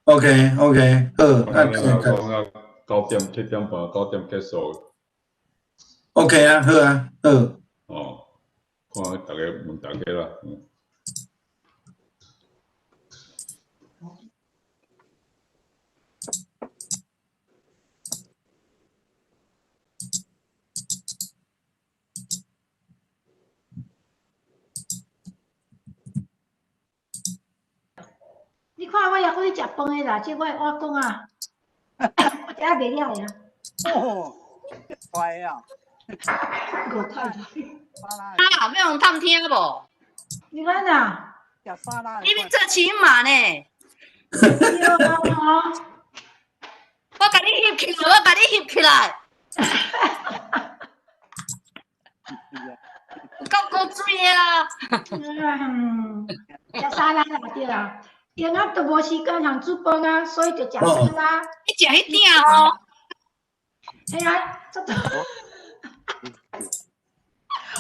OK，好，啊，講啊，9點7點半，九點結束。 OK 啊，好啊，好。哦，看大家問大家啦。嗯。你看我抑閣咧食飯的啦，這我講啊，我食啊袂了呀。哦，快啊！五塊。啊，欲予探聽無？你看啊，食沙拉。你欲做起碼呢？對啊。我共你翕起來，我共你翕起來。夠古錐的啊！嗯，食沙拉啦，對啦。閒仔都無時間通煮飯啊，所以就食沙拉。你食彼鼎吼？嘿啊，這都，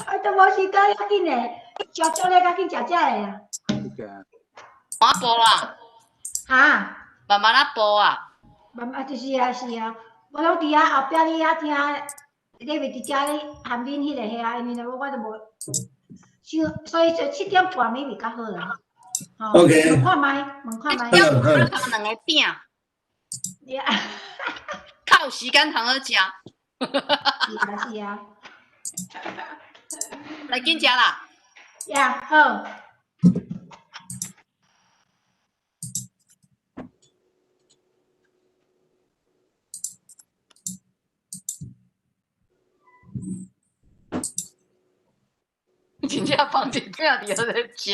啊，都無時間，較緊的，食足咧，較緊食這个啊。慢步啊？哈？慢慢仔步啊？慢慢就是啊，是啊，我攏佇遐後壁咧遐聽，你袂佇遮咧含恁彼個遐，因為我都無，所以就7點半暝會較好啦。 OK。問看覓，問看覓。點半兩個餅。呀。較有時間通好食。是啊是啊。來緊食啦。呀，好。真正放一餅佇遐咧食。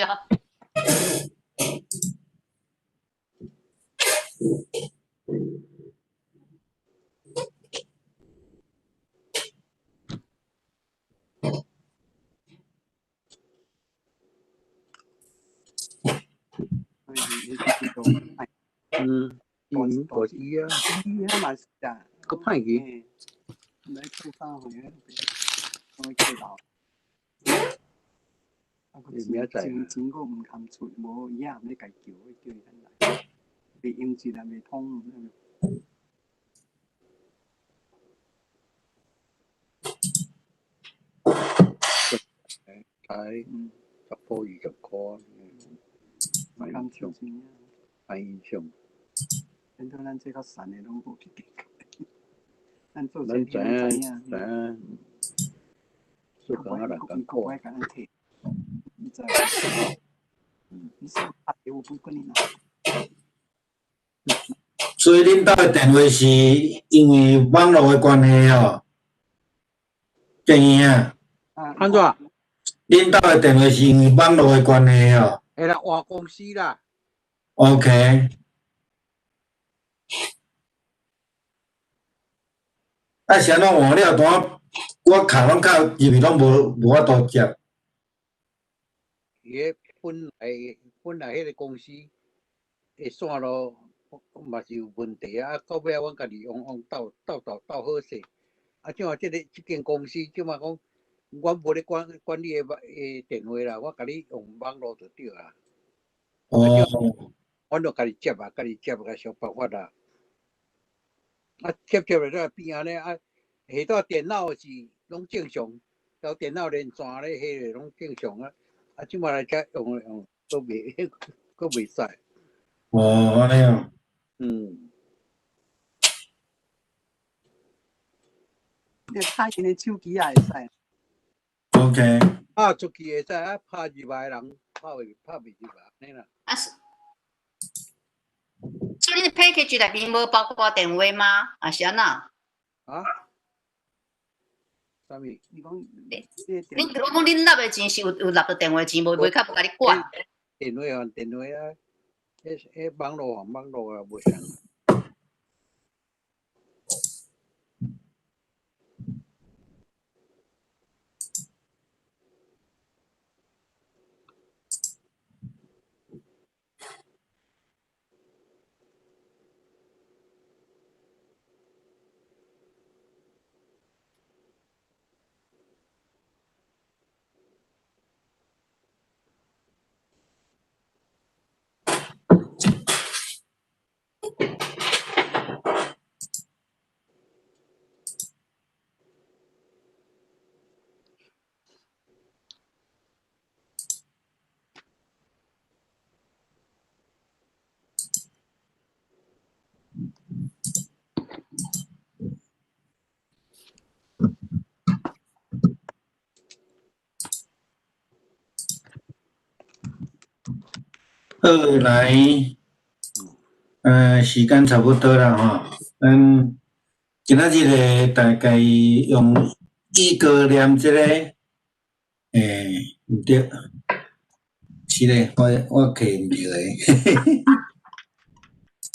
嗯，嗯，就是伊啊，伊啊嘛是啊，閣歹去。來做啥貨啊？我記得。啊，個錢錢閣毋堪出，無伊也毋咧共叫，叫伊來，袂用錢也袂通。才10箍20箍，袂堪出錢啊！歹影響。變做咱這較散的攏無去計較。咱做咱這知影知影，知影，做工仔人艱苦。我共咱提，你知？你說有不可能。所以恁兜的電話是因為網路的關係哦，建議啊。按怎？恁兜的電話是因為網路的關係哦。會啦，換公司啦。 OK。啊，是按怎換了，拄我卡攏卡入去，攏無法度接。伊个本來彼個公司的線路嘛是有問題啊，到尾仔阮家己用用鬥鬥鬥鬥好勢。啊，這下這个這間公司這馬講，阮無咧管管你的電話啦，我共你用網路就對啊。哦。阮就家己接啊，家己接個想辦法啦。啊，接接落了變按呢啊，下晝電腦是攏正常，有電腦連線咧，彼個攏正常啊。啊，這馬來遮用用閣袂閣袂使。哦，按呢哦。嗯。你拍𪜶的手機也會使。 OK。拍出去會使，啊，拍入來的人拍袂入來，按呢啦。啊是。所以恁 package 內面無包括電話嗎？還是按怎？啊？啥物？你講，恁我講恁納的錢是有納著電話錢無？袂較無共你管。電話還電話啊，彼彼網路還網路啊，無相。好，來，時間差不多啦吼，咱今仔日咧大概用一個念這個，毋對，是咧，我摕毋著的，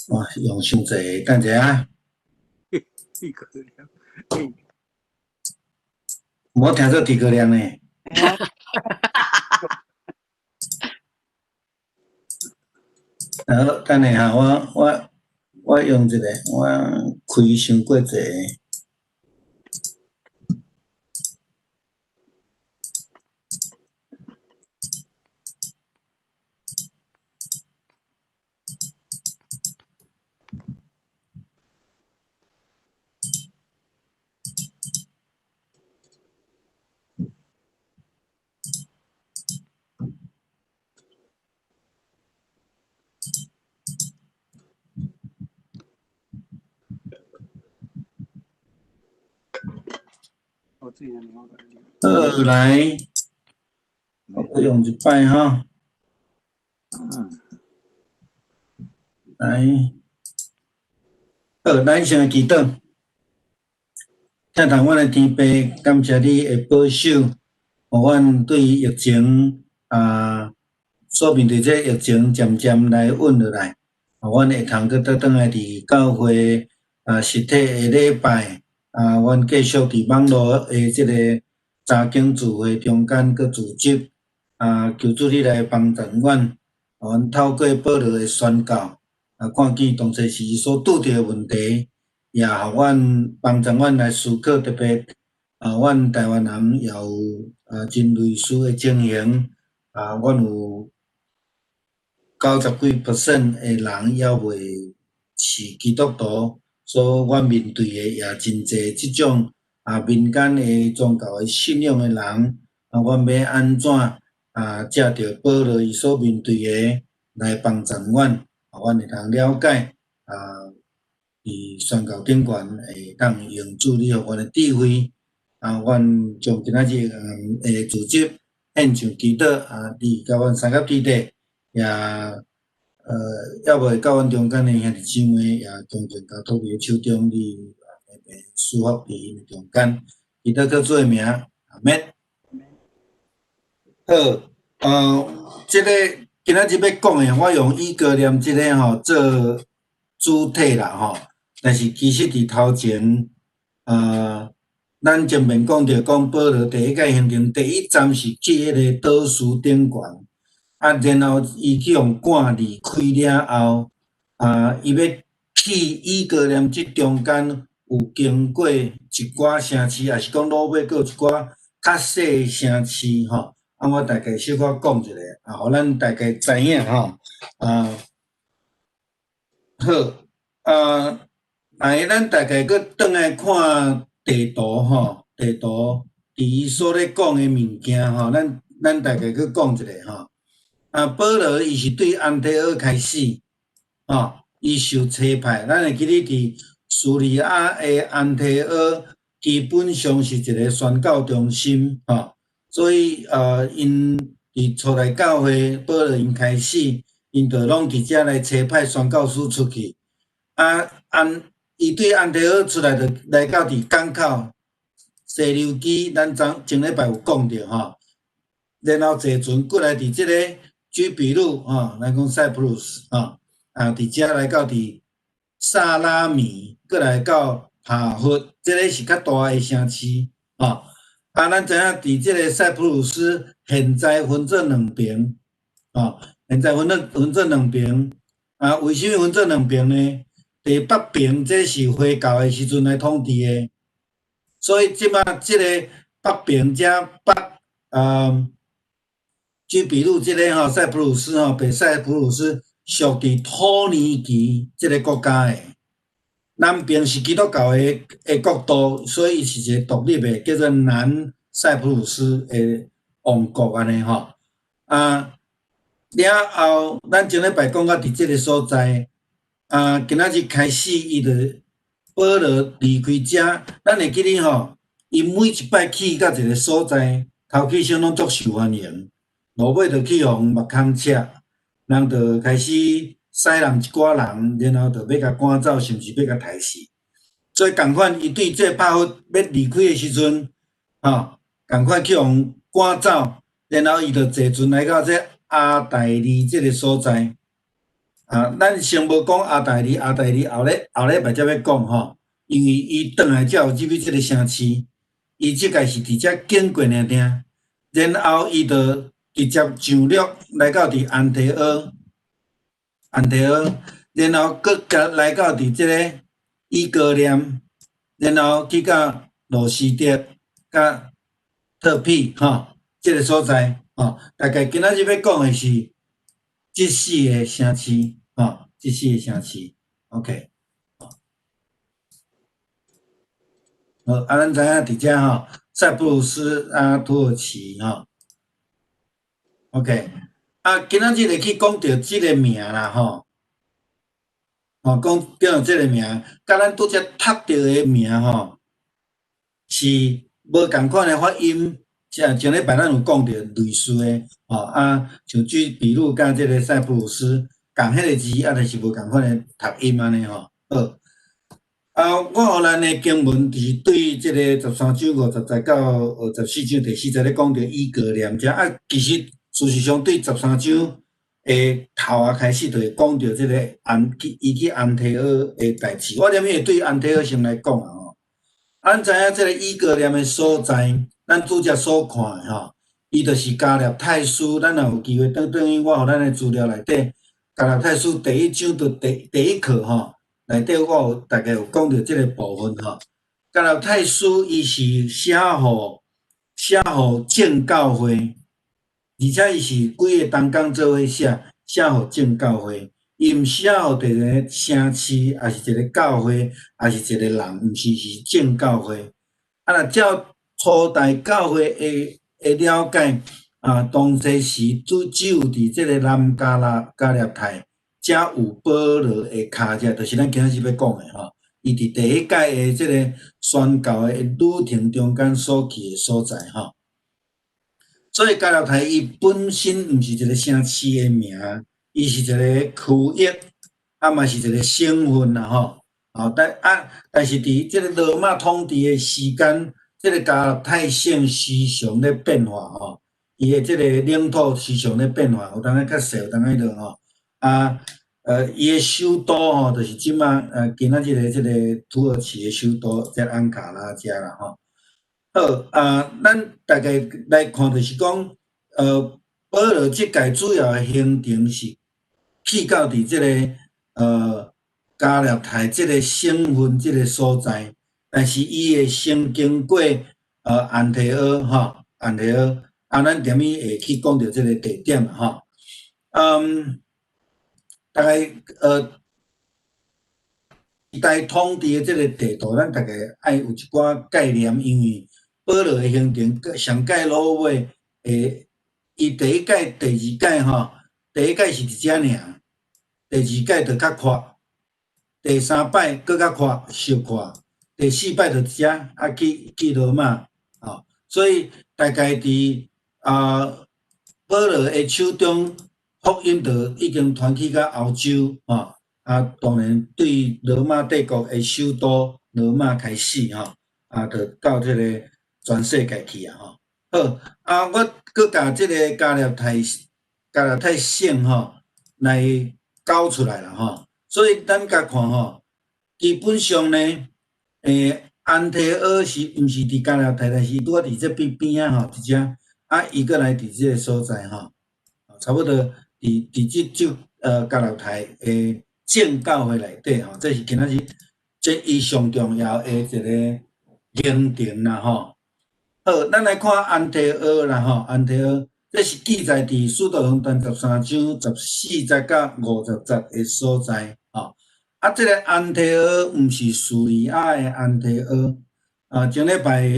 哇，用傷濟，等者啊。一個念，無聽做諸葛亮呢。好，等下哈，我用一個，我開傷過濟。好，來，我用一擺吼。來，好，咱先來祈禱。聽堂阮的天父，感謝你的保守，予阮對疫情啊，所面對這疫情漸漸來穩落來，予阮會通閣倒轉來佇教會啊實體的禮拜啊，阮繼續佇網路的這個查經聚會中間閣組織啊，求主你來幫助阮，予阮透過保羅的宣教啊，看見當初時所拄著的問題，也予阮幫助阮來思考，特別啊，阮台灣人也有啊真類似的情形啊，阮有九十幾 percent 的人猶未是基督徒，所以阮面對的也真濟這種啊民間的宗教的信仰的人，啊，阮欲按怎啊藉著保羅伊所面對的來幫助阮，啊，阮會通了解啊，佇宣教頂懸會當用主你予阮的智慧，啊，阮將今仔日的組織獻上祈禱，啊，你佮阮三甲天地，也猶未到阮中間的兄弟姊妹，也將將交託佇手中，你賜福佇𪜶的中間，祈禱靠主的名，阿們。好，這個今仔日欲講的，我用以哥念這個吼做主體啦吼，但是其實佇頭前，咱前面講著講保羅第一個行程，第一站是去彼個島嶼頂懸，啊，然後伊去予趕離開了後，啊，伊欲去以哥念這中間有經過一寡城市，抑是講路尾閣有一寡較細的城市吼。啊，我大概小可講一下，啊，予咱大概知影吼。啊，好，啊，來，咱大概閣轉來看地圖吼，地圖佇伊所咧講的物件吼，咱大概閣講一下吼。啊，保羅伊是對安提阿開始，吼，伊受差派，咱會記得佇敘利亞的安提阿基本上是一個宣教中心，吼。所以，𪜶佇初代教會，保羅𪜶開始，𪜶就攏佇遮來差派宣教師出去。啊，伊對安提阿出來，就來到佇港口西流基，咱昨前禮拜有講著吼。然後坐船過來佇這个居比路，吼，咱講塞浦路斯，吼，啊，佇遮來到佇薩拉米，過來到帕弗，這个是較大的城市，吼。啊，咱知影佇這个塞浦路斯現在分做兩爿，吼，現在分做兩爿。啊，為啥物分做兩爿呢？佇北爿這是回教的時陣來統治的，所以這擺這个北爿遮北，居比路這个吼塞浦路斯吼，北塞浦路斯屬佇土耳其這个國家的。南邊是基督教的國度，所以伊是一个獨立的，叫做南塞浦路斯的王國按呢吼。啊，了後，咱前禮拜講到佇這个所在，啊，今仔日開始，伊就保羅離開遮，咱會記得吼，伊每一擺去到一个所在，頭起先攏足受歡迎，落尾就去予目空赤，人就開始使人一寡人，然後就欲共趕走，甚至欲共刣死。所以仝款，伊對這帕弗欲離開的時陣，吼，仝款去予趕走，然後伊就坐船來到這阿大利這个所在。啊，咱先無講阿大利，阿大利後禮拜才欲講吼，因為伊轉來才有入去這个城市，伊這擺是佇遮經過爾爾，然後伊就直接上陸來到佇安提阿，安提阿，然後閣共來到佇這个以哥念，然後去到路司得佮特庇吼，這个所在吼，大概今仔日欲講的是這四个城市。吼，這四个城市，OK，好，啊，咱知影佇遮吼，塞浦路斯啊，土耳其吼，OK，啊，今仔日會去講著這个名啦，吼，吼，講著這个名，佮咱拄才讀著的名吼，是無仝款的發音。像前禮拜咱有講著類似的，吼，啊，像舉比如佮這个塞浦路斯。仝彼个字，啊，就是無仝款的讀音按呢吼。好，啊，我予咱的經文就是對這个13章50節到24章第4節咧講著以哥念遮啊，其實事實上對十三章的頭仔開始就會講著這个安去伊去安提阿的代誌。我連會對安提阿先來講啊吼。咱知影這个以哥念的所在，咱拄才所看的吼，伊就是加勒泰書。咱若有機會轉轉去，我予咱的資料內底。加勒泰書第一章的第一課吼，內底我有大概有講著這个部分吼。加勒泰書伊是寫予眾教會，而且伊是幾个同工做伙寫，寫予眾教會。伊毋寫予一个城市，抑是一个教會，抑是一个人，毋是，是眾教會。啊，若照初代教會的了解。啊，當時是只有佇這个南加拉加勒泰，才有保羅的跤跡，就是咱今仔日欲講的吼。伊佇第一擺的這个宣教的旅程中間所去的所在吼。所以加勒泰伊本身毋是一个城市的名，伊是一个區域，啊嘛是一个省份啦吼。哦，但是佇這个羅馬統治的時間，這个加勒泰省時常咧變化吼。伊的這个領土時常咧變化，有當仔較細，有當仔彼落吼。啊，伊的首都吼，就是這馬今仔日的這个土耳其的首都，這安卡拉遮啦吼。好，啊，咱大概來看就是講，保羅這擺主要的行程是去到佇這个加勒泰這个省份這个所在，但是伊會先經過安提阿吼，安提阿。啊，咱踮咪會去講著這个地點啦吼。大概時代統治的這个地圖，咱大概愛有一寡概念，因為保羅的行程上蓋落尾，會伊第一擺、第二擺吼，第一擺是佇遮爾，第二擺就較闊，第三擺閣較闊，小闊，第四擺就佇遮啊去羅馬，吼，所以大概佇保羅的手中，福音就已經傳去到歐洲，吼，啊，當然對羅馬帝國的首都羅馬開始，吼，啊，就到這个全世界去啊，吼。好，啊，我閣共這个加勒泰省吼來搞出來啦，吼。所以咱共看吼，基本上呢，安提阿是毋是佇加勒泰，但是拄仔佇這邊邊仔吼，佇遮。啊，伊閣來佇這个所在吼，差不多佇這加勒泰的正教會內底吼，這是今仔日這伊上重要的一个行程啦吼。好，咱來看安提阿啦吼，安提阿，這是記載佇使徒行傳13章14節到50節的所在吼。啊，這个安提阿毋是敘利亞的安提阿。啊，前禮拜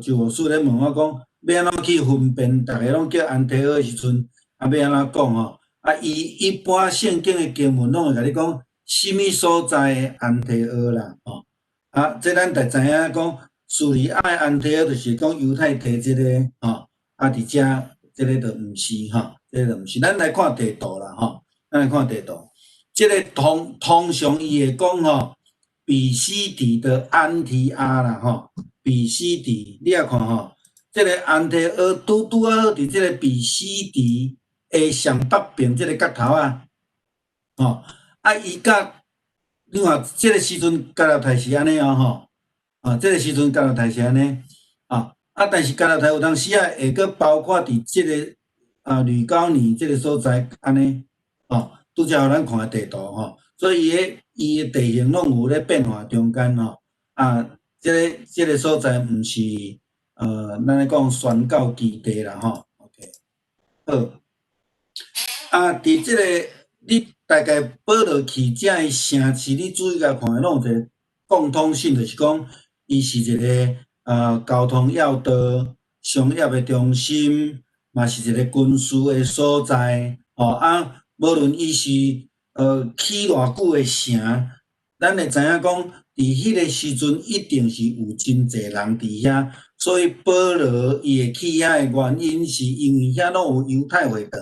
周牧師咧問我講，欲按怎去分辨？逐个攏叫安提阿的時陣，啊，欲按怎講吼？啊，伊一般聖經的經文攏會共你講，啥物所在的安提阿啦，吼。啊，這咱就知影講，敘利亞的安提阿就是講猶太地這个，吼，啊，佇遮這个就毋是吼，這个就毋是。咱來看地圖啦吼，咱來看地圖。這个通通常伊會講吼，彼西底的安提阿啦吼，彼西底，你也看吼，這个安提阿拄拄仔好佇這个彼西底的上北邊這个角頭仔，吼，啊伊佮你看這个時陣加勒泰是按呢哦吼，啊，這个時陣加勒泰是按呢，啊，啊，但是加勒泰有當時啊會閣包括佇這个啊呂高尼這个所在按呢，吼，拄才予咱看的地圖吼，所以伊的地形攏有咧變化中間吼，啊，這个所在毋是咱咧講宣教基地啦吼，OK，好，啊，佇這個你大概保羅去遮个城市，你注意共看，攏有一個共通性，就是講伊是一個交通要道、商業的中心，嘛是一個軍事的所在，吼啊，無論伊是起偌久的城，咱會知影講，佇彼個時陣一定是有真濟人佇遐，所以保羅伊會去遐的原因，是因為遐攏有猶太會堂，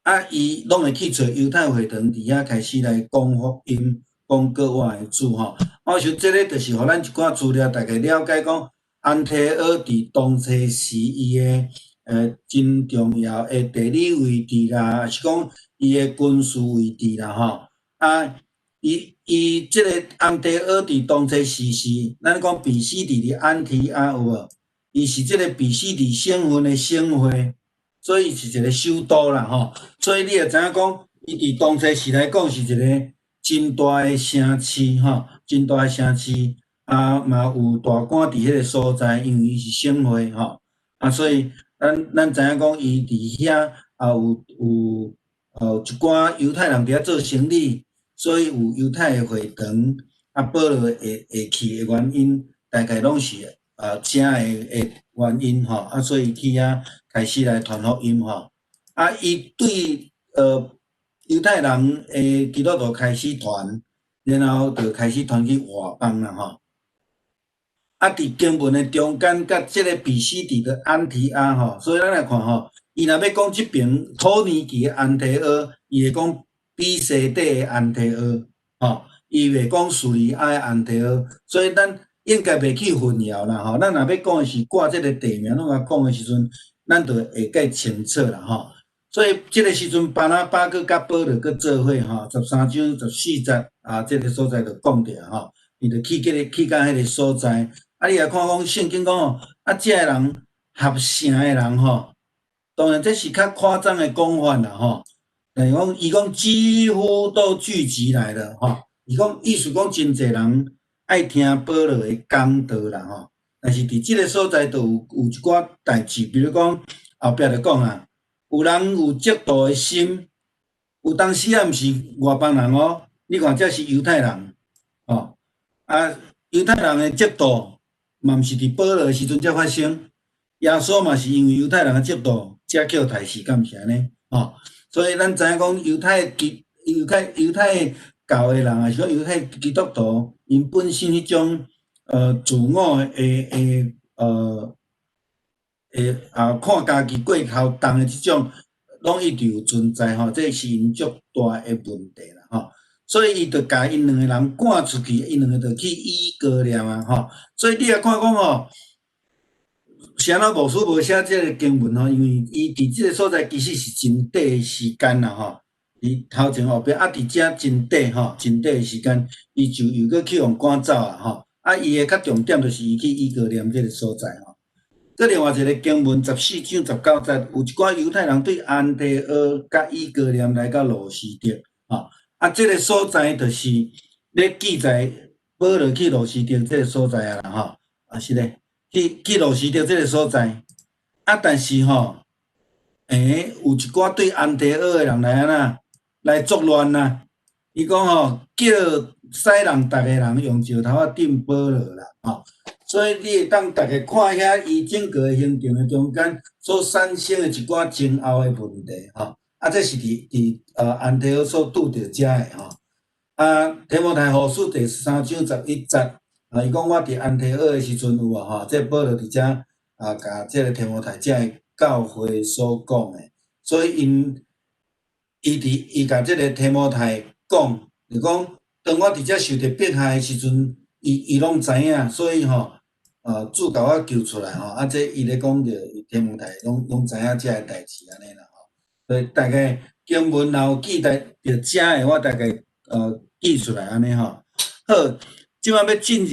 啊，伊攏會去揣猶太會堂佇遐開始來講福音、講國話的主吼。我想這个就是予咱一寡資料，大家了解講安提阿佇當初時伊的真重要的地理位置啦，抑是講伊的軍事位置啦吼。啊，伊這个安提阿佇當初時是，咱講彼西底佇安提阿有無？伊是這個彼西底省份的省會，所以是一個首都啦吼。所以你會知影講，伊佇當初時來講是一個真大的城市吼，真大的城市，啊嘛有大官佇彼个所在，因為伊是省會吼。啊，所以咱知影講，伊佇遐也有一寡猶太人佇遐做生理，所以有猶太的會堂，啊，保羅會去的原因，大概攏是遮的原因吼，啊，所以去遐開始來傳福音吼。啊，伊對猶太人的基督徒開始傳，然後就開始傳去外邦啦吼。啊，佇經文的中間，佮這个彼西底的安提阿吼，所以咱來看吼，伊若欲講這爿土耳其的安提阿，伊會講彼西底的安提阿，吼，伊袂講敘利亞的安提阿，所以咱應該袂去混淆啦吼。咱若欲講的是掛這个地名，攏共講的時陣，咱就會較清楚啦吼。所以這个時陣，巴拿巴閣佮保羅閣做伙吼，13章14節啊，這个所在就講著吼，伊就去這个去到彼个所在。啊，你也看講聖經講吼，啊，這个人合城的人吼，當然這是較誇張的講法啦吼。就是講，伊講幾乎都聚集來了吼，伊講意思講真濟人愛聽保羅的講道啦吼。但是佇這个所在，就有一寡代誌，比如講後壁就講啊，有人有嫉妒的心，有當時啊，毋是外邦人哦，你看這是猶太人，吼啊，猶太人的嫉妒嘛，毋是佇保羅的時陣才發生，耶穌嘛是因為猶太人的嫉妒，才叫刣死，敢毋是按呢？吼，所以咱知影講猶太基猶太猶太教的人，抑是講猶太基督徒，𪜶本身彼種自我的啊，看家己過頭重的這種，攏一直有存在吼，這是𪜶足大的問題啦吼。所以伊就共𪜶兩个人趕出去，𪜶兩个就去以哥念啊吼。所以你也看講吼，是按怎牧師無寫這个經文吼？因為伊佇這个所在其實是真短的時間啦吼。伊頭前後壁啊，佇遮真短吼，真短的時間，伊就又閣去予趕走啊吼。啊，伊的較重點就是伊去以哥念這个所在吼。閣另外一个經文14章19節，有一寡猶太人對安提阿佮以哥念來到路司得吼。啊，這个所在就是咧記載保羅去路司得這个所在啊啦吼。啊是咧，去路司得這个所在。啊，但是吼，有一寡對安提阿的人來按怎來作亂啊？伊講吼，叫使人逐个人用石頭仔擲保羅啦，吼。所以你會當逐个看遐伊整個行程的中間所產生的一寡前後的問題，吼。啊，這是佇安提阿所拄著遮的吼。啊，提摩太後書第3章11節，啊，伊講我佇安提阿的時陣有無吼？這保羅佇遮啊，共這个提摩太遮的教會所講的，所以𪜶伊佇伊共這个提摩太講，就講當我佇遮受著迫害的時陣，伊伊攏知影，所以吼，主共我救出來吼，啊，這伊咧講著提摩太攏攏知影這个代誌按呢啦吼，所以大概經文若有記載著遮的，我大概記出來按呢吼。好，這擺欲進入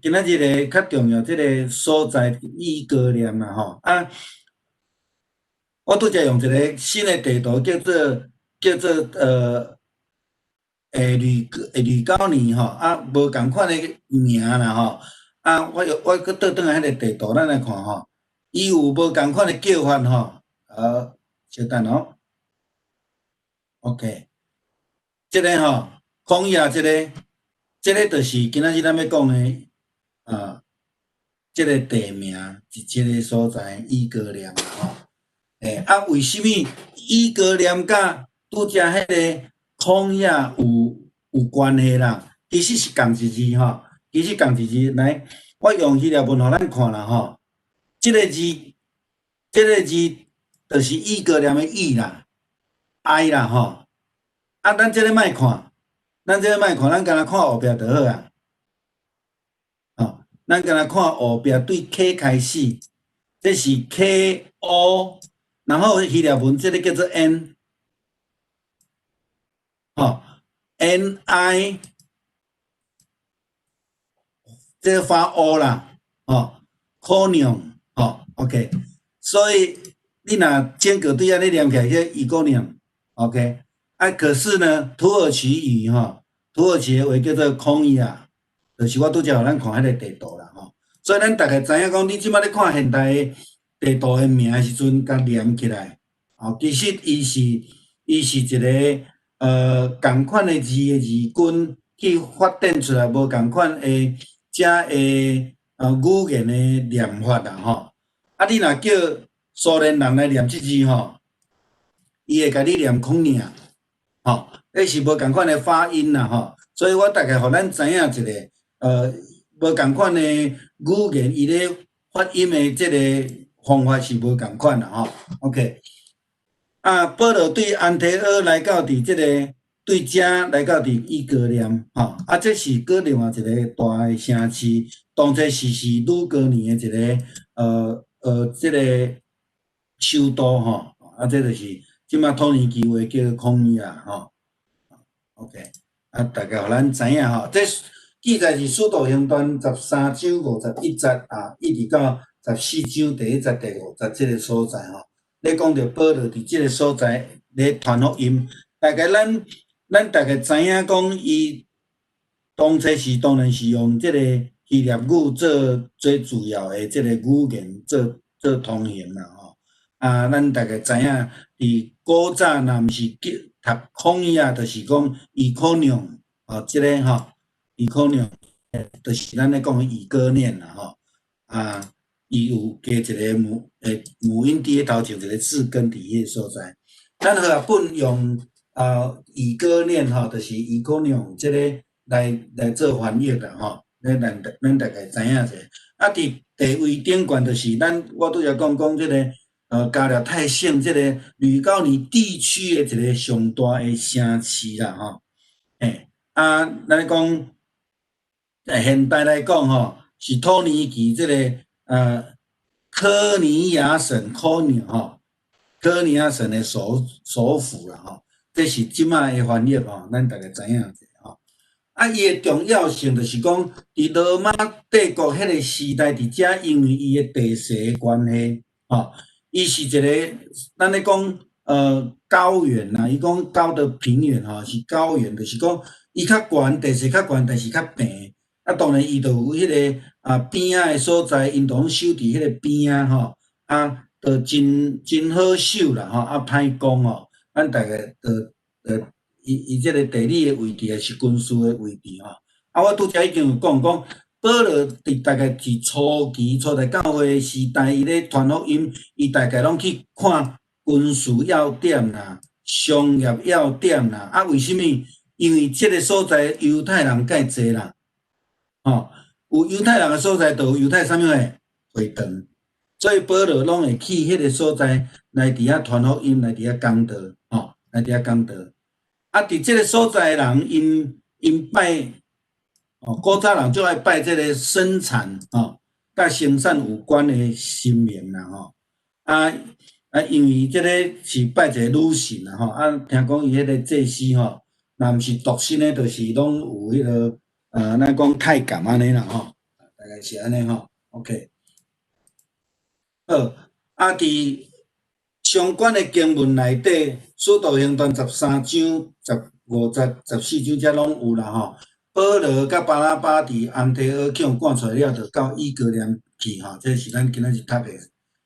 今仔日个較重要這个所在以哥念啦吼。啊，我拄才用一个新的地圖叫做呂高尼吼，啊，無仝款的名啦吼。啊，我又我閣倒轉來彼个地圖，咱來看吼，伊有無仝款的叫法吼？好，稍等哦。OK，這个吼，孔亞這个，這个就是今仔日咱欲講的啊，這个地名佇這个所在以哥念吼。欸，啊，為啥物以哥念佮拄才彼个孔亞有關係啦？其實是仝一字吼，其實仝一字。來，我用希臘文予咱看啦吼。這个字，這个字就是以哥念的以啦，I 啦吼。啊，咱這个莫看，咱這個莫看，咱干焦看後壁就好啊。吼，咱干焦看後壁對 K 開始，這是 K O，然後希臘文這个叫做 N，吼，N I，這个發 O 啦，吼，conion，吼，OK，所以你若間隔對按呢念起來，叫伊哥念，OK，啊，可是呢，土耳其語吼，土耳其的話叫做孔亞，就是我拄才予咱看彼个地圖啦吼，所以咱大概知影講，你這擺咧看現代的地圖的名的時陣，共連起來，吼，其實伊是一个仝款的字的字根去發展出來，無仝款的遮的語言的念法啦吼。啊，你若叫蘇聯人來念這字吼，伊會共你念孔爾，吼，彼是無仝款的發音啦吼。所以我大概予咱知影一下，無仝款的語言，伊咧發音的這个方法是無仝款啦吼。OK，啊，保羅對安提阿來到佇這个對遮來到佇以哥念吼，啊，這是閣另外一个大的城市，當初是呂高尼的一个這个首都吼，啊，這就是這擺土耳其話叫孔爾吼。OK，啊，大概予咱知影吼，這記載是《使徒行傳》13章51節啊，一直到14章第1節第5節這个所在吼。咧講著保羅佇這个所在咧傳福音，大概咱大概知影講，伊當初是當然是用這个希臘語做最主要的這个語言做通行啦吼。啊，咱大概知影，佇古早若毋是叫讀孔亞，就是講伊可念哦，這个吼，伊可念，就是咱咧講的以哥念啦吼。啊，伊有加一个母音佇咧頭前，一個字根佇彼个所在。咱和合本用啊以哥念吼，就是伊可念這个來做翻譯啦吼。咱大概知影者。啊，佇地位頂懸就是咱我拄才講講這个加勒泰省這个呂高尼地區的一個上大的城市啦吼。欸，啊，咱講現代來講吼，是土耳其這个科尼亞省科尼吼，科尼亞省的首府啦吼，這是這擺的翻譯吼，咱大概知影者吼。啊，伊的重要性就是講，佇羅馬帝國彼個時代，佇遮因為伊的地勢的關係，吼，伊是一個咱咧講高原啦，伊講高的平原吼，是高原，就是講伊較懸，地勢較懸，但是較平。啊，當然伊就有彼个啊邊仔的所在，𪜶就攏守佇彼个邊仔吼，啊，就真好守啦吼，啊歹攻吼，咱大概就伊這个地理的位置，抑是軍事的位置吼。啊，我拄才已經有講講，保羅佇大概佇初期初代教會的時代，伊咧傳福音，伊大概攏去看軍事要點啦、商業要點啦。啊，為啥物？因為這个所在猶太人蓋濟啦，吼，有猶太人的所在，就有猶太啥物貨會堂。所以保羅攏會去彼个所在來佇遐傳福音，來佇遐講道，吼，來佇遐講道。啊，佇這个所在的人，𪜶拜，哦，古早人就愛拜這个生產，吼，佮生產有關的神明啦，吼。啊，因為這个是拜一個女神啦，吼，啊，聽講伊彼个祭司吼，若毋是獨身的，就是攏有彼个，咱講太監按呢啦，吼，大概是按呢吼，OK。好，啊，佇相關的經文內底，《使徒行傳》13章、15節、14章遮攏有啦吼。保羅佮巴拿巴佇安提阿去予趕出來了，就到以哥念去吼。這是咱今仔日讀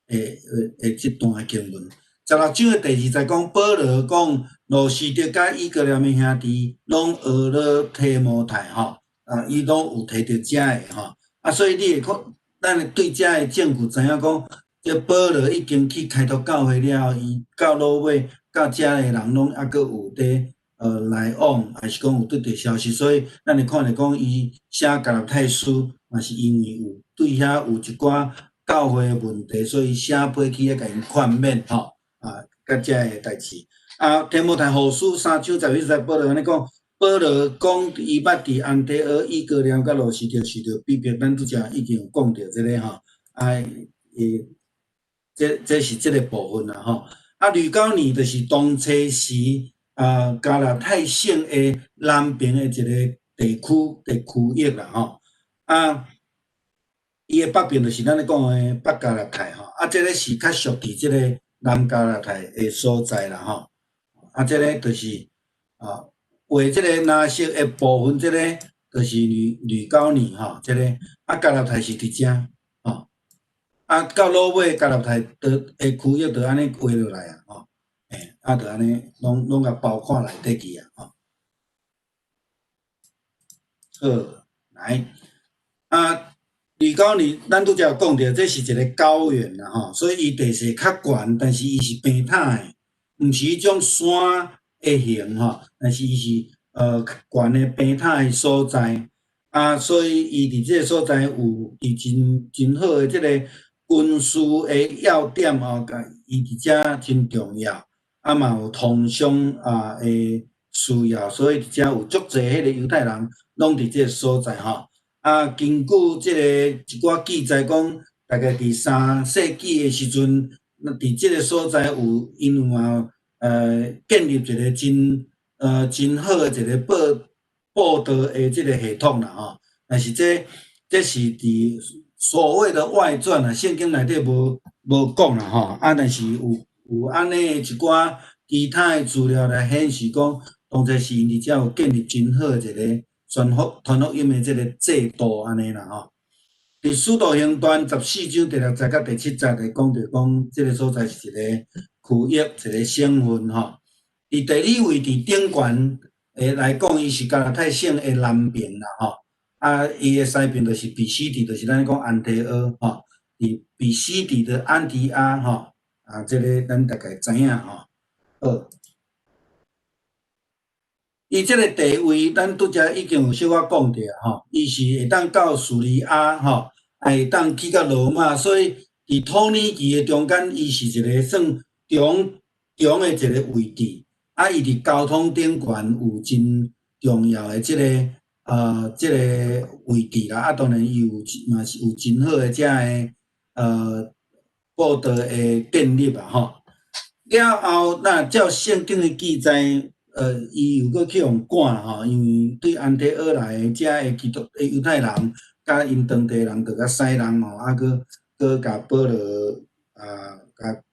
的這段的經文。16章的第二節講，保羅講路司得佮以哥念的兄弟攏學了提摩太吼，啊，伊攏有提著遮的吼。啊，所以你會看，咱會對遮的證據知影講，這保羅已經去開拓教會了後，伊到落尾，佮遮的人攏猶閣有佇來往，還是講有得著消息，所以咱會看著講，伊寫加拉太書嘛是因為有對遐有一寡教會的問題，所以寫批去遐共𪜶勸勉吼，啊，佮遮的代誌。啊，提摩太後書3章11節，保羅按呢講，保羅講伊捌佇安提阿、以哥念佮路司得受著逼迫，咱拄才已經有講著這个吼，啊，這是這个部分啦吼。啊，呂高尼就是當初時啊加拉太省的南邊的一个地區域啦吼。啊，伊的北邊就是咱咧講的北加拉太吼。啊，這个是較屬佇這个南加拉太的所在啦吼。啊，這个就是啊，畫這个藍色的部分，這个就是呂高尼吼，這个啊加拉太是佇遮吼。啊，到落尾加拉太的區域就按呢畫落來啊，吼，欸，啊，就按呢攏共包括內底去啊，吼。好，來，啊，呂高尼，咱拄才有講著，這是一個高原啦，吼，所以伊地勢較懸，但是伊是平坦的，毋是彼種山的形吼，但是伊是懸的平坦的所在，啊，所以伊佇這个所在有伊真真好的這个軍事的要點哦，伊佇遮真重要，啊嘛有通商啊的需要，所以佇遮有足濟彼個猶太人攏佇這个所在吼。啊，根據這个一寡記載講，大概佇3世紀的時陣，佇這个所在有𪜶有嘛建立一個真好的一個報道的這个系統啦吼。但是這是佇所謂的外傳啊，聖經內底無講啦吼，啊，但是有按呢一寡其他的資料來顯示講，當初是𪜶佇遮有建立真好的一個傳福音的這个制度按呢啦吼。佇使徒行傳14章第6節佮第7節來講著講，這个所在是一個區域，一個省份吼。佇地理位置頂懸的來講，伊是加拉太省的南邊啦吼。啊，伊的西邊就是彼西底，就是咱講安提阿吼。佇彼西底的安提阿吼，啊，這个咱大概知影吼。好，伊這个地位，咱拄才已經有小可講著吼。伊是會當到敘利亞吼，也會當去到羅馬，所以佇土耳其的中間，伊是一个算中中的一个位置。啊，伊佇交通頂懸有真重要的這个位置啦。啊，當然伊有嘛是有真好的遮个報道的建立啊吼。了後，那照聖經的記載，伊又閣去予趕啦吼，因為對安提阿來的遮个基督的猶太人，佮𪜶當地人，就共使人吼，啊，閣閣共保羅啊，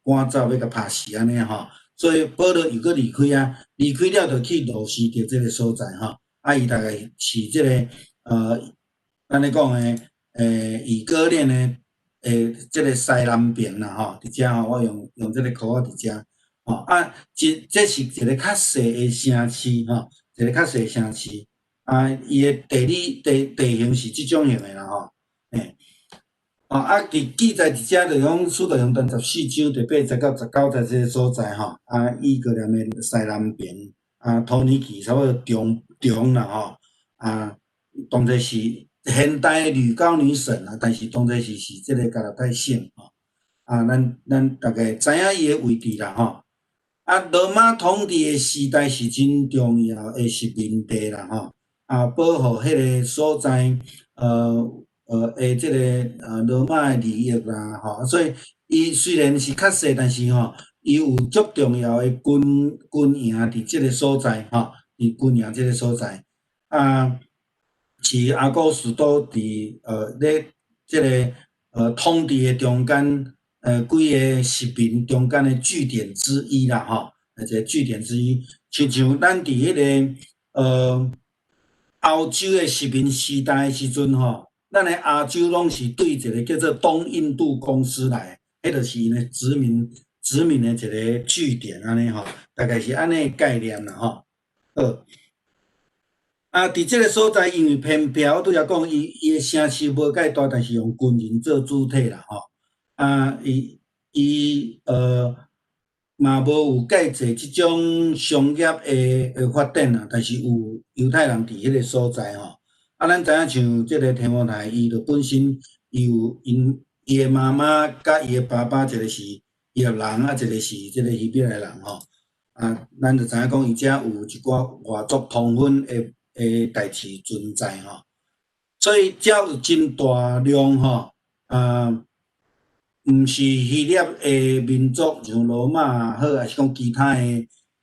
共趕走，欲共拍死按呢吼。所以保羅又閣離開啊，離開了就去路司得這个所在吼。啊，伊大概是這个咱咧講的以哥念的這个西南邊啦吼，佇遮吼，我用這个箍仔佇遮。吼啊，這是一个較細的城市吼，一个較細的城市。啊，伊的地理地形是這種型的啦吼，欸。哦啊，佇記載佇遮就講《使徒行傳》14章第8節到19節這个所在吼，啊，以哥念的西南邊，啊，土耳其差不多中中啦吼，啊，當作是現代呂高尼省啊，但是當作是這个加拉太省吼。啊，咱逐家知影伊的位置啦吼。啊，羅馬統治的時代是真重要的殖民地啦吼。啊，保護彼个所在，的這个羅馬的利益啦吼。所以，伊雖然是較細，但是吼，伊有足重要的軍營佇這个所在吼，佇軍營這个所在。啊，是阿古斯都佇咧這个統治的中間，幾个殖民中間的據點之一啦吼，一个據點之一。親像咱佇彼个歐洲的殖民時代的時陣吼，咱的亞洲攏是對一个叫做東印度公司來，彼就是𪜶的殖民的一个據點按呢吼，大概是按呢概念啦吼。好，啊，佇這个所在，因為偏僻，我拄才講伊的城市無介大，但是用軍人做主體啦吼。啊，伊嘛無有介濟這種商業的發展啊，但是有猶太人佇彼個所在吼。啊，咱知影像這个提摩太，伊就本身伊有𪜶伊的媽媽佮伊的爸爸，一个是希臘人，啊，一个是這个希伯來人吼。啊，咱就知影講伊遮有一寡外族通婚的代誌存在吼。所以遮有真大量吼，啊，毋是希臘的民族，像羅馬也好，抑是講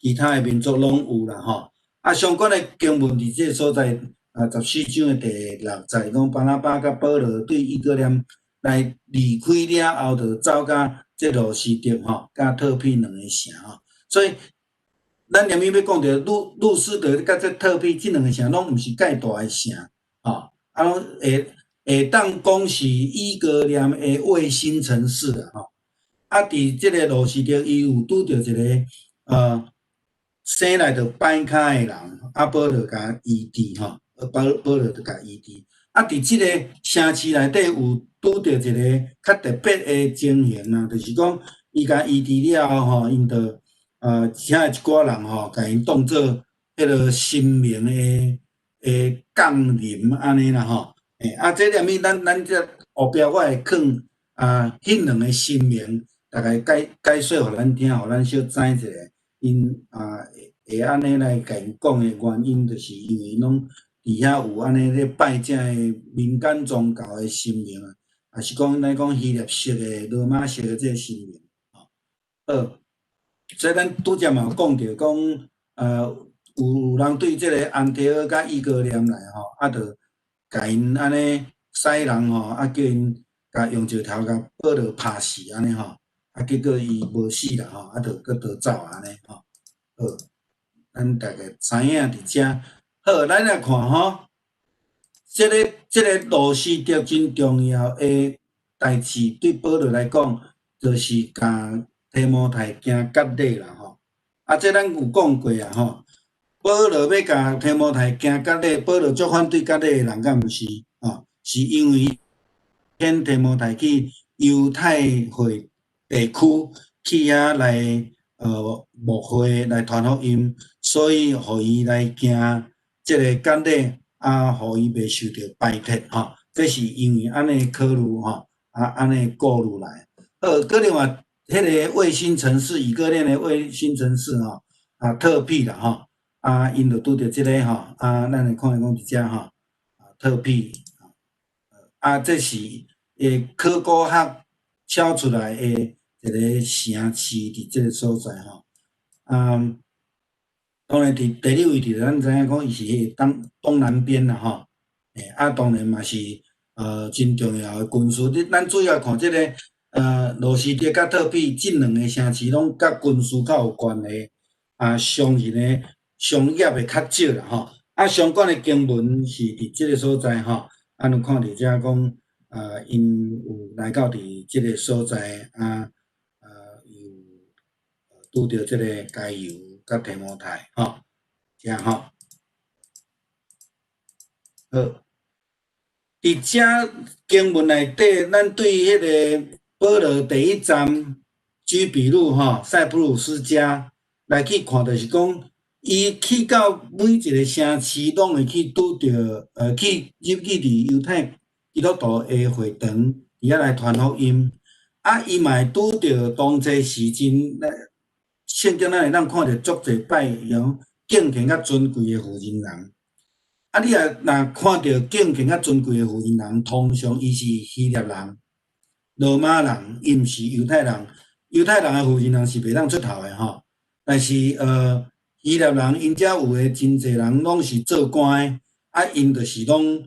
其他的民族攏有啦吼。啊，相關的經文佇這个所在，啊，14章的第六節講巴拿巴佮保羅對以哥念來離開了後，就走到這路斯德吼，佮特庇兩個城吼。所以，咱連面欲講著路斯德佮這特庇這兩个城，攏毋是介大的城，吼，啊，攏會當講是以哥念的衛星城市啦吼。啊，佇這个路斯德，伊有拄著一个生來就跛跤的人，啊，保羅共醫治吼，保羅就共醫治。啊，佇這个城市內底有拄著一个較特別的情形啦，就是講伊共醫治了後吼，𪜶就請一寡人吼，共𪜶當做彼个神明的降臨按呢啦吼。欸，啊，這裡面咱這後壁我會囥啊，彼兩个神明，大概解說予咱聽，予咱小知一下，𪜶啊會按呢來共𪜶講的原因，就是因為攏佇遐有按呢咧拜這个民間宗教的神明啊，抑是講咱講希臘式的、羅馬式的這个神明。吼，好，所以咱拄才嘛有講著講，有人對這个安提阿佮以哥念來吼，啊，就共𪜶按呢使人吼，啊叫𪜶共用石頭共保羅拍死按呢吼，啊結果伊無死啦吼，啊就閣逃走按呢吼。好，咱大概知影佇遮。好，咱來看吼，這个路斯德真重要的代誌，對保羅來講，就是共提摩太行割禮啦吼。啊，這咱有講過啊吼。保羅欲共提摩太行割禮，保羅足反對割禮的人，敢毋是？吼，是因為遣提摩太去猶太會地區去遐來牧會來傳福音，所以予伊來行這个割禮，啊，予伊袂受著排斥吼。這是因為按呢考慮吼，啊，按呢顧慮來。好，閣另外，彼个衛星城市，以哥念的衛星城市吼，啊，特庇啦吼。啊，𪜶就拄著這个吼，啊，咱來看講佇遮吼，啊，特庇，啊，這是考古學敲出來的一个城市佇這个所在吼。啊，當然佇地理位置，咱知影講伊是彼个東南邊啦吼。欸，啊，當然嘛是真重要的軍事。你咱主要看這个路斯德佮特庇這兩个城市，攏佮軍事較有關係，啊，商人的商業的較少啦吼。啊，相關的經文是佇這个所在吼。啊，你看佇遮講，啊，𪜶有來到佇這个所在，啊，有拄著這个該猶佮提摩太吼，遮吼。好，佇遮經文內底，咱對彼个保羅第一站居比路吼，塞浦路斯遮來去看，就是講，伊去到每一个城市，攏會去拄著，去入去佇猶太基督徒的會堂，佇遐來傳福音。啊，伊嘛會拄著當初時陣，咱聖經咱會當看著足濟擺用敬虔佮尊貴的婦人人。啊，你若看著敬虔佮尊貴的婦人人，通常伊是希臘人、羅馬人，伊毋是猶太人。猶太人的婦人人是袂當出頭的吼。但是希臘人𪜶遮有的真濟人攏是做官的，啊，𪜶就是攏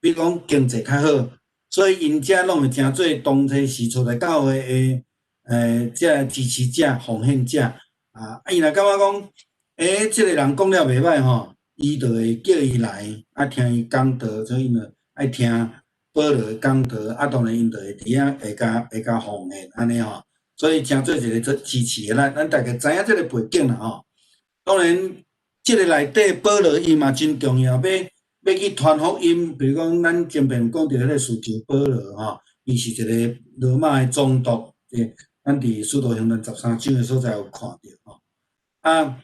比如講經濟較好，所以𪜶遮攏會成做當初時出來教會的這个支持者、奉獻者啊。啊，伊若感覺講，欸，這个人講了袂歹吼，伊就會叫伊來，啊，聽伊講道，所以𪜶就愛聽保羅講道，啊，當然𪜶就會佇遐會共奉獻按呢吼。所以成做一個做支持的，咱大概知影這个背景啦吼。當然，這个內底保羅伊嘛真重要，欲去傳福音。比如講，咱前面講著彼个使徒保羅吼，伊是一个羅馬的總督，咱佇使徒行傳13章的所在有看著吼。啊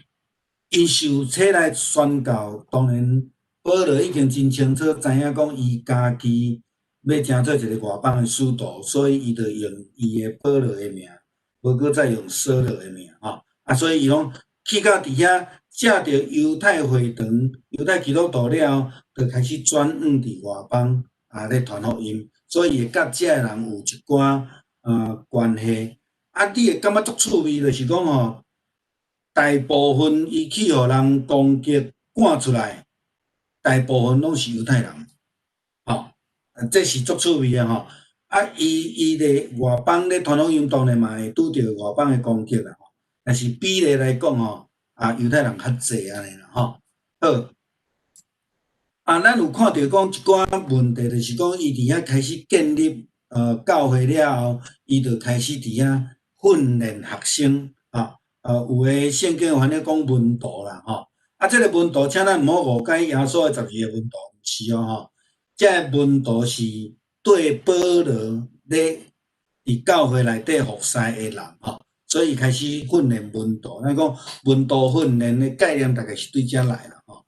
，𪜶受差來宣教，當然保羅已經真清楚知影講，伊家己欲成做一个外邦的使徒，所以伊就用伊的保羅的名，無閣再用掃羅的名吼。啊，所以伊攏去到佇遐，藉著猶太會堂、猶太基督徒了後，就開始轉往佇外邦啊咧傳福音，所以會佮遮的人有一寡關係。啊，你會感覺足趣味，就是講吼，大部分伊去予人攻擊趕出來，大部分攏是猶太人，吼，這是足趣味的吼。啊，伊咧外邦咧傳福音，當然嘛會拄著外邦的攻擊啦。但是比例來講吼，啊，猶太人較濟按呢啦吼。好，啊，咱有看著講一寡問題，就是講伊佇遐開始建立教會了後，伊就開始佇遐訓練學生，啊，有的聖經翻譯講門徒啦，吼。啊，這个門徒，請咱毋好誤解耶穌的十二个門徒，毋是哦，吼。這个門徒是對保羅咧佇教會內底服侍的人，吼。所以開始訓練門徒，咱講門徒訓練的概念，大概是對遮來啦，吼。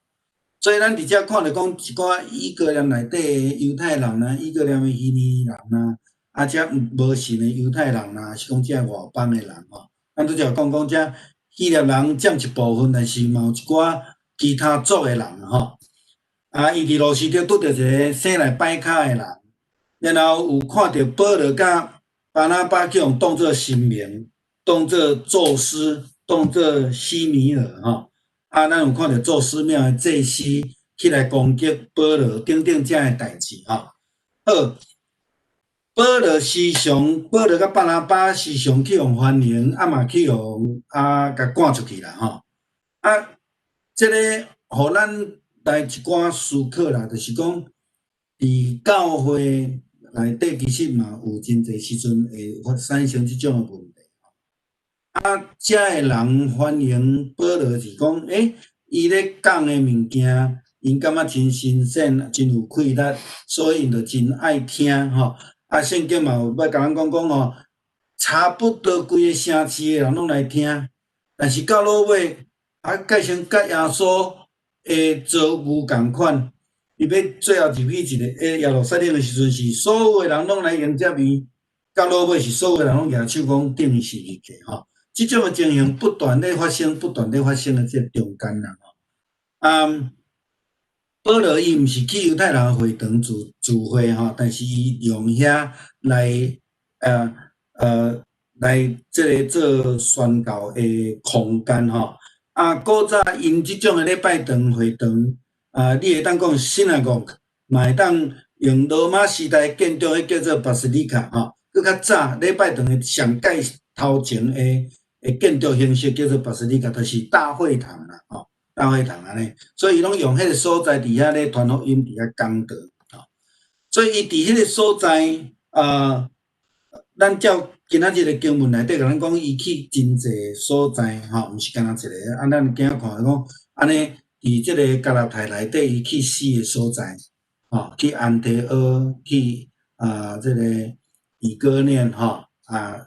所以咱佇遮看著講一寡以哥念內底的猶太人啦，以哥念的希利尼人啦，啊，遮無信的猶太人啦，是講遮外邦的人吼。咱拄才有講講遮希臘人佔一部分，但是嘛有一寡其他族的人吼。啊，伊佇路斯德拄著一个生來跛跤的人，然後有看著保羅佮巴拿巴去予當做神明，當做宙斯，當做西米爾吼。啊，咱有看著宙斯廟的祭司起來攻擊保羅等等遮的代誌吼。好，保羅時常，保羅佮巴拿巴時常去予歡迎，啊嘛去予啊共趕出去啦吼。啊，這个予咱來一寡思考啦，就是講佇教會內底其實嘛有真濟時陣會產生這種的問題。啊，遮的人歡迎保羅是講，欸，伊咧講的物件，𪜶感覺真新鮮，真有氣力，所以𪜶就真愛聽吼。啊，聖經嘛有欲共咱講講吼，差不多規个城市的人攏來聽，但是到落尾，啊，改成佮耶穌的遭遇仝款，伊欲最後入去一个耶路撒冷的時陣，是所有的人攏來迎接伊，到落尾是所有的人攏舉手講釘伊十字架吼。這種的情形不斷咧發生，不斷咧發生的這中間啦吼。啊，保羅伊毋是去猶太人會堂聚會吼，但是伊用遐來來這个做宣教的空間吼。啊，古早𪜶這種的禮拜堂會堂，啊，你會當講 synagogue，嘛會當用羅馬時代建築，彼叫做巴西利卡吼。閣較早禮拜堂的上蓋頭前的建築形式叫做巴西利卡，就是大會堂啦，吼，大會堂按呢，所以伊攏用彼个所在佇遐咧傳福音，佇遐講道，吼。所以伊佇彼个所在，啊，咱照今仔日的經文內底共咱講，伊去真濟所在，吼，毋是干焦一个。啊，咱今仔看講，按呢，佇這个加拉太內底，伊去四个所在，吼，去安提阿，去啊，這个以哥念，吼，啊，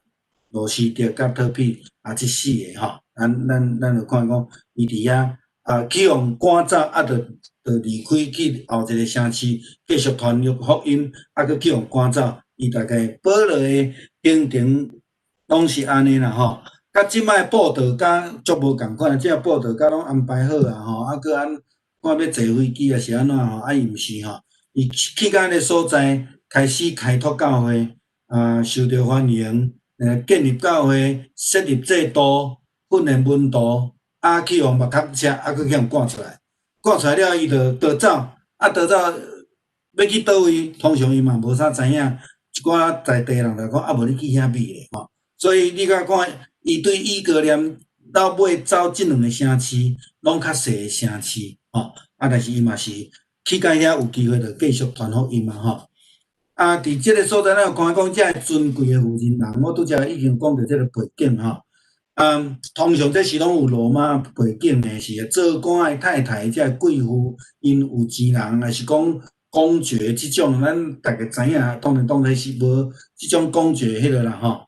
路司得佮特庇，啊，這四个吼，咱就看講，伊佇遐啊，去予趕走，啊，就離開去後一个城市，繼續傳福音，啊，閣去予趕走，伊伊大概保羅的行程攏是按呢啦吼，佮這擺報道甲足無仝款，這報道甲攏安排好啊吼，啊閣按看欲坐飛機抑是按怎吼，啊伊毋是吼，伊去到彼个所在開始開拓教會，啊受著歡迎，建立教會，設立制度，訓練門徒，啊去予目殼切，啊閣去予趕出來，趕出來了伊就逃走，啊逃走欲去佗位，通常伊嘛無啥知影，一寡在地人就講啊無你去遐覓咧吼，所以你敢看伊對以哥念到尾走這兩个城市，攏較細的城市吼，啊但是伊嘛是去到遐有機會就繼續傳福音啊吼。啊，佇這个所在，咱有看講這个尊貴的婦人人，我拄才已經講著這个背景吼。啊，通常這是攏有羅馬背景的，是做官的太太，這个貴婦，𪜶有錢人，抑是講公爵這種，咱逐家知影，當然當然是無這種公爵彼个啦吼。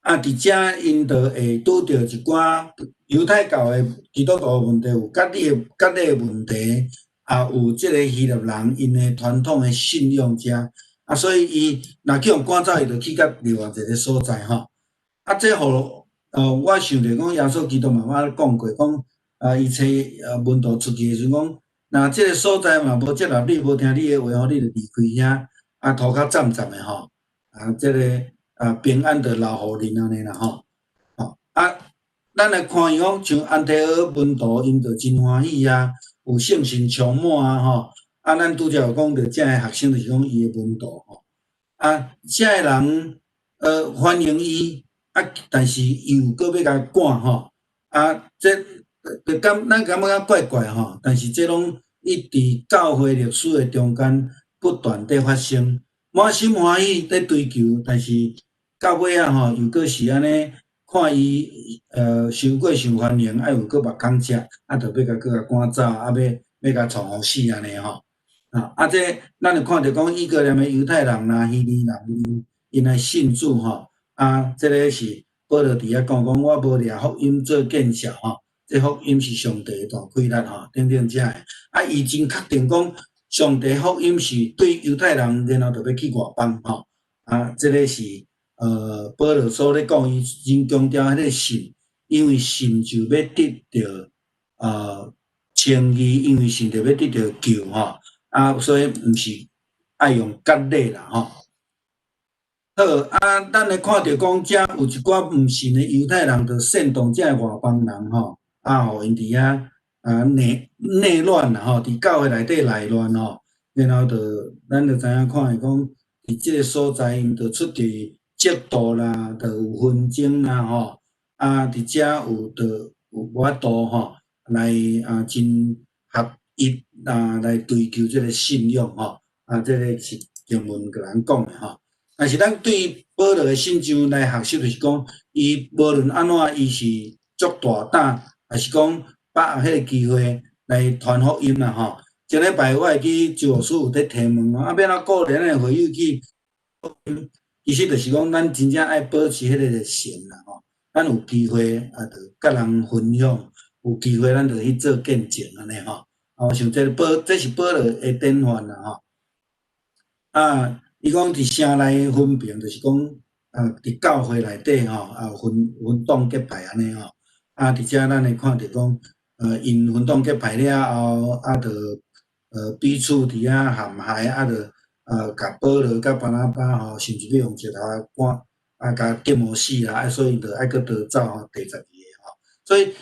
啊，佇遮𪜶就會拄著一寡猶太教的基督徒問題，有割禮的割禮的問題，也有這个希臘人𪜶的傳統的信仰遮，啊，所以伊若去予趕走，伊就去到另外一个所在吼。啊，這予我想著講耶穌基督嘛，我講過講，啊，伊揣門徒出去的時陣講，若這个所在嘛無接納你，無聽你的話吼，你就離開遐，啊，塗跤攢攢的吼，啊，這个啊平安就留予恁按呢啦吼。吼啊，咱來看伊講像安提阿門徒，𪜶就真歡喜啊，有聖神充滿啊吼。啊，咱拄才有講著，這个學生就是講伊的門徒吼。啊，這个人歡迎伊，啊，但是伊又閣欲共趕吼。啊，這就感咱感覺較怪怪吼，但是這攏一直教會歷史的中間不斷佇發生，滿心歡喜佇追求，但是到尾仔吼又閣是按呢，看伊傷過受歡迎，啊又閣目空食，啊，就欲共閣共趕走，啊，欲欲共創予死按呢吼。啊，啊，這咱就看著講以哥念的猶太人啦、希利人，𪜶來信主吼，啊，這个是保羅佇遐講講，我無掠福音做見笑吼，這福音是上帝的大氣力吼，等等這个，啊，伊真確定講，上帝福音是對猶太人，然後就欲去外邦吼，啊，這个是保羅所咧講，伊真強調彼个信，因為信就欲得著稱義，因為信就欲得著救吼。啊，所以毋是愛用割禮啦吼。好，啊，咱來看著講，遮有一寡毋信的猶太人，就煽動這个外邦人吼，啊，予𪜶佇遐啊內內亂啦吼，佇教會內底內亂吼，然後就咱就知影看伊講，佇這个所在，𪜶就出佇嫉妒啦，就有紛爭啦吼，啊，佇遮有就有無法度吼，來啊真合一啊來追求這个信仰吼，啊，這个是經文共咱講的吼。但是咱對保羅的信仰來學習，就是講，伊無論按怎，伊是足大膽，抑是講把握彼个機會來傳福音啦吼。前禮拜我會記周牧師有佇提問，啊，欲按怎鼓勵咱的會友去？其實就是講，咱真正愛保持彼个熱誠啦吼。咱有機會啊，就佮人分享；有機會，咱就去做見證按呢吼。啊，我想這個保，這是保羅的典範啦吼。啊，伊講佇城內分辨，就是講啊，佇教會內底吼，啊分分黨結派按呢吼。啊，佇遮咱會看著講，𪜶分黨結派了後，啊，就彼此佇遐陷害，啊，就共保羅佮巴拿巴吼，甚至欲用石頭趕，啊，共折磨死啦，啊，所以就愛閣逃走吼，第12個吼。所以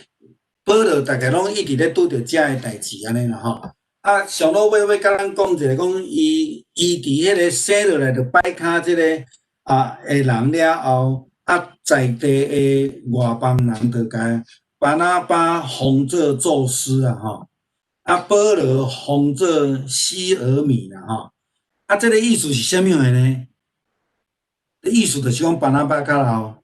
保羅大概攏一直咧拄著遮个代誌按呢啦吼。啊，上落尾欲共咱講一个，講伊伊佇彼个生落來就擺跤這个啊的人了後，啊在地的外邦人就共巴拿巴封做宙斯啦吼，啊保羅封做希耳米啦吼。啊，這个意思是啥物話呢？意思就是講巴拿巴較老，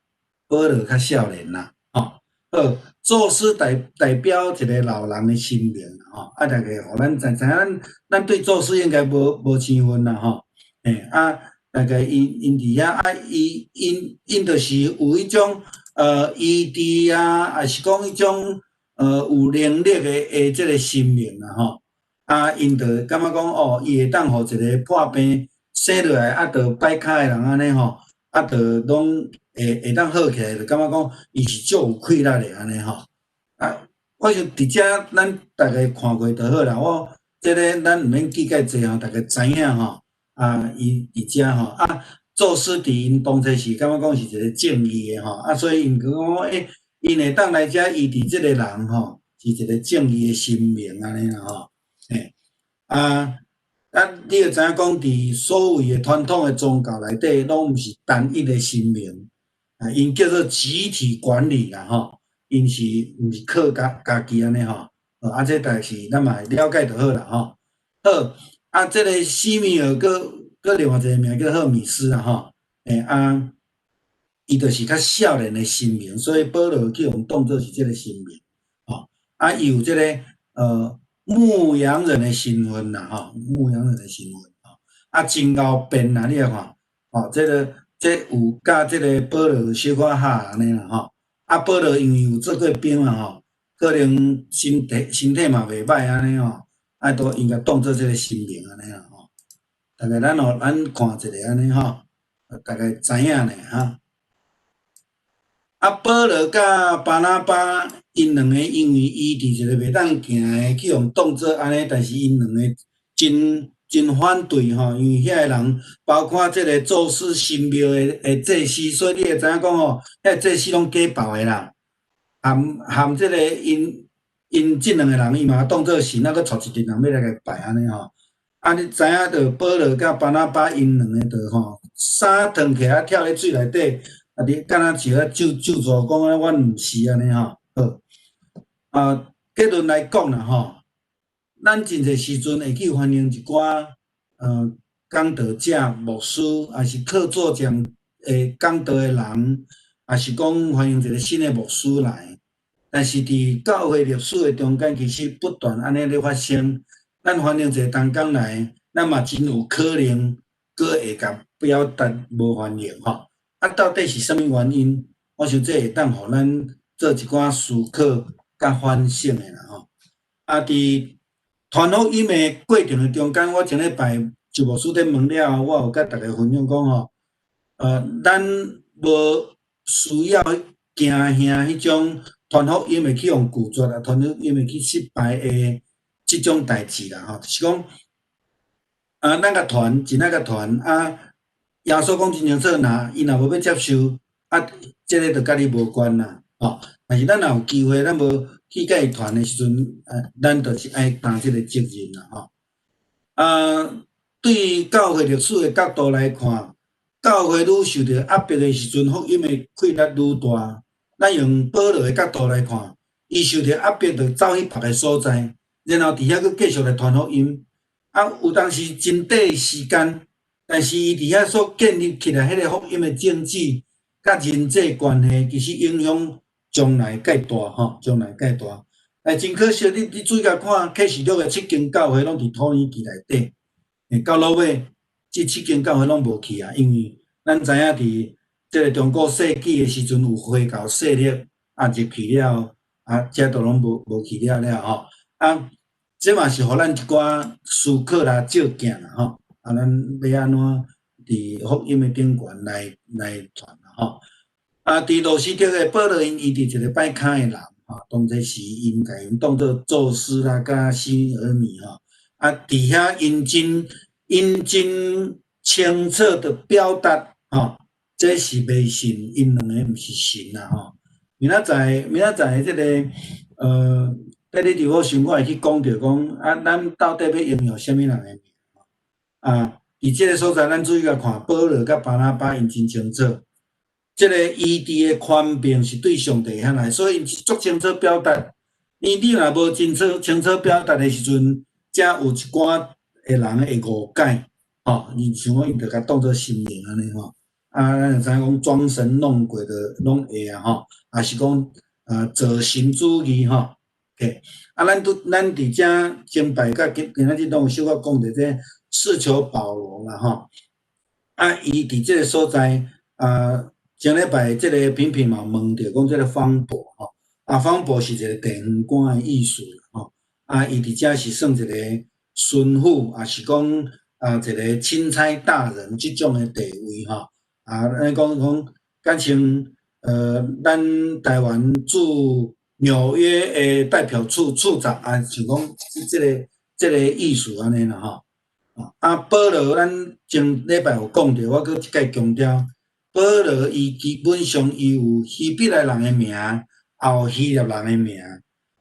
保羅較少年啦，吼。好，宙斯代代表一个老人的神明吼，啊，大概予咱知知影，咱咱對宙斯應該無無生分啦，吼。欸，啊，大概𪜶𪜶佇遐啊，伊𪜶𪜶就是有彼種醫治啊，抑是講彼種有能力的的這个神明啦，吼。啊，𪜶就感覺講哦，伊會當予一个破病生落來啊，著擺跤的人按呢吼，啊，著攏會會當好起來，就感覺講伊是足有氣力的按呢吼。啊，我想佇遮咱逐家看過就好啦。我這个咱毋免記介濟吼，逐家知影吼。啊，伊佇遮吼，啊，宙斯佇𪜶當初是感覺講是一個正義的吼，啊，所以𪜶講欸，𪜶會當來遮醫治這个人吼，是一個正義的神明按呢啦吼，嘿，啊啊，你就知影講，佇所謂的傳統的宗教內底，攏毋是單一的神明，啊，𪜶叫做集體管理啦吼，𪜶是毋是靠家家己按呢吼？啊，這代誌咱嘛會了解就好啦吼。好，啊，這个西米耳閣閣另外一个名叫赫米斯啦吼，欸啊，伊就是較少年的神明，所以保羅去予當做是這个神明，吼，啊，伊有這个牧羊人的身份啦，吼，牧羊人的身份，吼，啊，真𠢕變啦，你來看，吼，這个這有佮這个保羅小可合按呢啦，吼，啊，保羅因為有做過兵嘛，吼，可能身體身體嘛袂䆀按呢吼，啊，都應該當做這个神明按呢啦，吼，大概咱哦，咱看一下按呢吼，大概知影咧哈。啊，保羅佮巴拿巴𪜶兩个因為伊佇一个袂當行的，去予當做按呢，但是𪜶兩个真真反對吼，因為遐个人包括這个宙斯神廟的的祭司，所以你會知影講吼，遐祭司攏假爆的啦，含含這个𪜶𪜶這兩个人，伊嘛當做神，啊，閣帶一陣人欲來共拜按呢吼。啊，你知影著保羅佮巴拿巴𪜶兩个著吼，衫脫起來跳咧水內底。啊！你敢若像咧咒咒詛講啊，阮毋是按呢吼。好，啊，結論來講啦吼，咱真濟時陣會去歡迎一寡講道者、牧師，抑是客座講會講道的人，抑是講歡迎一个新的牧師來。但是佇教會歷史的中間，其實不斷按呢咧發生。咱歡迎一个同工來，咱嘛真有可能閣會共表達無歡迎吼。啊，到底是啥物原因？我想這會當予咱做一寡思考佮反省的啦吼。啊，佇傳福音的過程的中間，我前禮拜周牧師佇問了後，我有佮大家分享講吼，咱無需要驚嚇彼種傳福音會去予拒絕啊，傳福音會去失敗的這種代誌啦吼，就是講，啊，咱共傳，真愛共傳啊。耶穌講真清楚，若伊若無欲接受，啊，這个就佮你無關啦，吼。但是咱若有機會，咱無去共伊傳的時陣，啊，咱就是愛擔這个責任啦，吼。啊，對教會歷史的角度來看，教會愈受著壓迫的時陣，福音的氣力愈大。咱用保羅的角度來看，伊受著壓迫，就走去別个所在，然後佇遐閣繼續來傳福音。啊，有當時真短的時間。但是伊佇遐所建立起來彼个福音的政治佮人際關係，其實影響將來蓋大吼，將來蓋大。但真可惜，你你注意共看啟示錄的七間教會攏佇土耳其內底，欸，到落尾，這七間教會攏無去啊，因為咱知影佇這个中古世紀的時陣有回教勢力啊入去了，啊，這都攏無無去了了吼。啊，這嘛是予咱一寡思考啦、照鏡啦吼。啊，咱欲按怎佇福音的頂懸來來傳啦吼。啊，佇路司得的保羅𪜶伊佇一個擺跤的人吼，當初是𪜶共𪜶當做宙斯啦，佮西爾米吼。啊，佇遐𪜶真𪜶真清楚的表達吼，這是迷信，𪜶兩个毋是神啦吼。明仔載明仔載這个在咧伫我想我會去講著講啊，咱到底欲榮耀啥物人的名？啊，佇這个所在，咱注意共看，保羅佮巴拿巴𪜶真清楚，這个醫治的權柄是對上帝遐來，所以𪜶足清楚表達。伊你若無清楚清楚表達的時陣，才有一寡的人會誤解，吼，伊想講𪜶就共當做神明按呢吼，啊，咱就知影講裝神弄鬼的攏會啊吼，抑是講造神主義吼，OK，啊，咱拄咱佇遮前擺佮今今仔日攏有小可講著這使徒保羅啦吼，啊，伊佇這个所在啊，前禮拜這个平平嘛問著講這个方伯吼，啊，方伯是一个地方官的意思啦吼，啊，伊佇遮是算一个巡撫，抑是講啊一个欽差大人這種的地位吼。啊，按呢講講，敢像咱台灣駐紐約的代表處處長啊，像講這個意思按呢啦吼。啊，保羅咱前禮拜有講著，我閣一擺強調，保羅伊基本上伊有希伯來人的名，也有希臘人的名。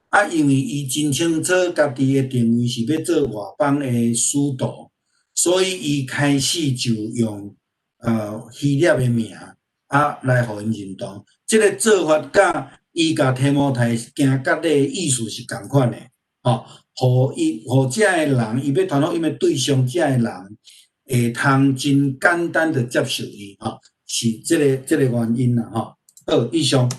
啊，因為伊真清楚家己的定位是欲做外邦的使徒，所以伊開始就用希臘的名啊來予𪜶認同。這個做法佮伊共提摩太行割禮的意思是仝款的，吼，予伊予遮的人，伊欲傳福音的對象，遮的人會通真簡單的接受伊，吼，是這個原因啦，吼。好，以上。